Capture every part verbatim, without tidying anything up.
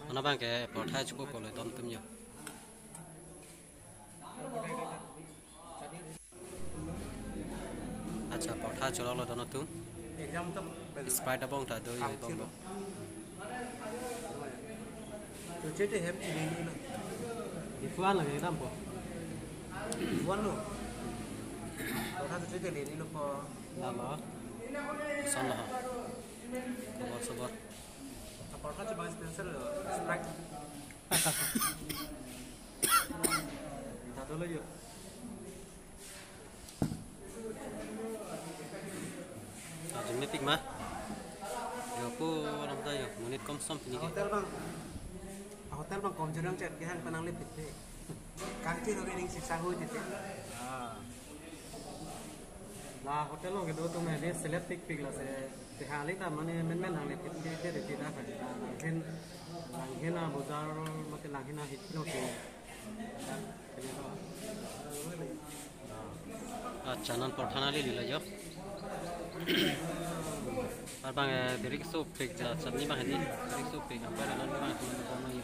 Anabang ke portha chukuplo don atum jo. Acha, portha chuloklo don atum. Exam to Sprite abong ta do yo bong bong. Chuche te hem chini ni na. Dipuan lagi dampo. Dipuan lo. Portha chuche te leni lo po. Dam lo. Son lo. Sobor, sobor. Portha chuche bang special lo. Sprite. Tado lo yo. Ajum mepik ma. Yo ko ram ta yo, monit komsom pini ke. Hotel bang. Hotel bang komjorang chet ke hang penang le pit pe. Kangki lo ring siksa hu jete. Ah. La hotel lo ke do tum ne select pikpik lasi. Te hali ta mane menmen hang le pit pe de pit da kan. Langhin, langhin a bojar mate langhin a hit lo ke. Acha, non portha neli lilo jo. Ar bang, eh, birik sopik, ja, chutney bang hedi, birik sopik, apa ada non bang, teman-teman lagi.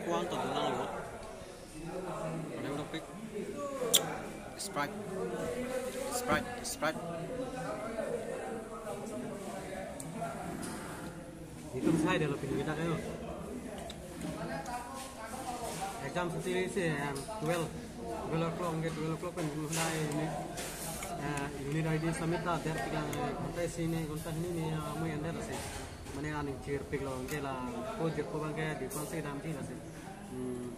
Kuang to dolang lo. Paling dopik. Sprite. Sprite, Sprite. Itum sai delo pini kita kayo. Exam sitiri si, em, twelve, twelve o'clock, anke twelve o'clock pen hudai unit, eh, unit I D submit ta der pik lang, eh, ghonta isi ne, ghonta hini ne, eh, amu yang der si. Mane aning chirpiklo, anke la ko jirpo bang ke di kon si dam ti la si. Hmm.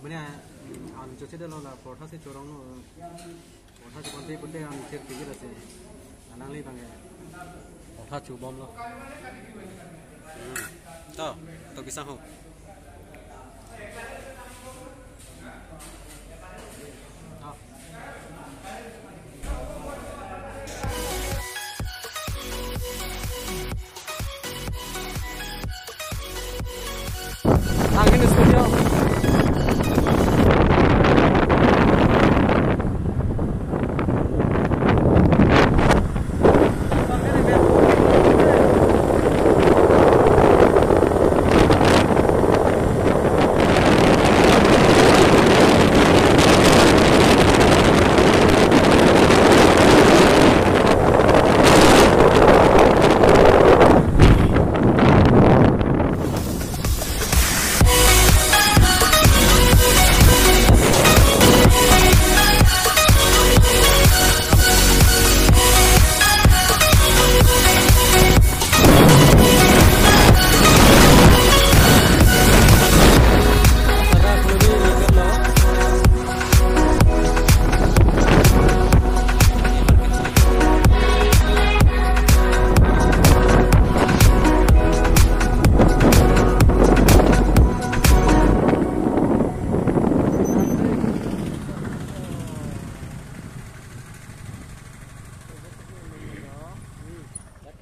Mane, hmm, aning choche delo la portha si chorong lo. Portha si konti pute aning chirpik la si. Alangli bang ke. Portha chubomlo. Hmm. To, to kisang ho. To. Angin studio.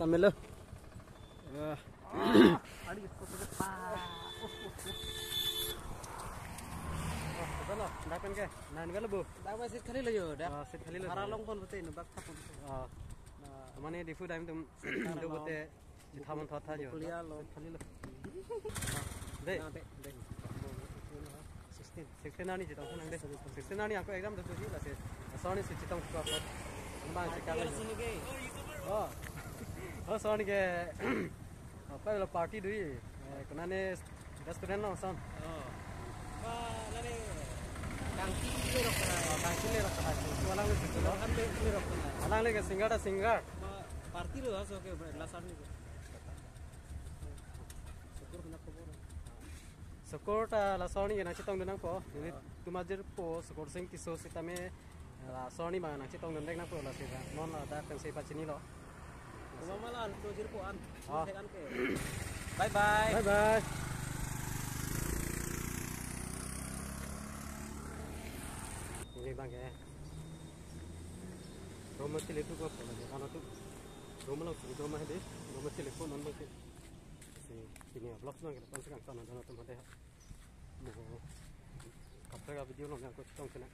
Tamilo. Dak pen ke, nang velo bu. Dak ba seat khali lo jo, dak. Ah, seat khali lo. Hara long pon pute, no bak thap pon. Ah. Nah. Mane Diphu dam atum do pute, chithap pon thot tha jo. Kulia lo. Seat khali lo. Dei. Nah, dei, dei. Sixteen. Sixteen arni chetong nang dei. Sixteen arni ako exam do si la si. Asoni si chetong ko. Bang si kali. Oh. Oh, asoni ke. Apa lo party do ye? Eh, kena ne restaurant lo son. Oh. Ba, lare kangki le rok na. Oh, kangki le rok na. Alang le situ lo. Alang le, le rok na. Alang le ke singer ta singer. Ba, party lo aso ke last arni ko. Sokor ta laso arni nangchetongdun nangpo. Nelitum ajirpo Sokor Sing Tisso sitame laso arni ma nangchetongdun nangpo lasi ta. Non ladak kan si pachinilo. Mama la lo jirpo an. Ah. Thek an ke. Bye bye. Bye bye. Ini bang ya. Roma sili tu ko pula ya, ano tu. Roma lo, roma hedi. Roma sili ko non bang si. Si, ini vlog nang kita pon sekarang sana dan tu mate. Mo kaprek video lo nangkochetong sana.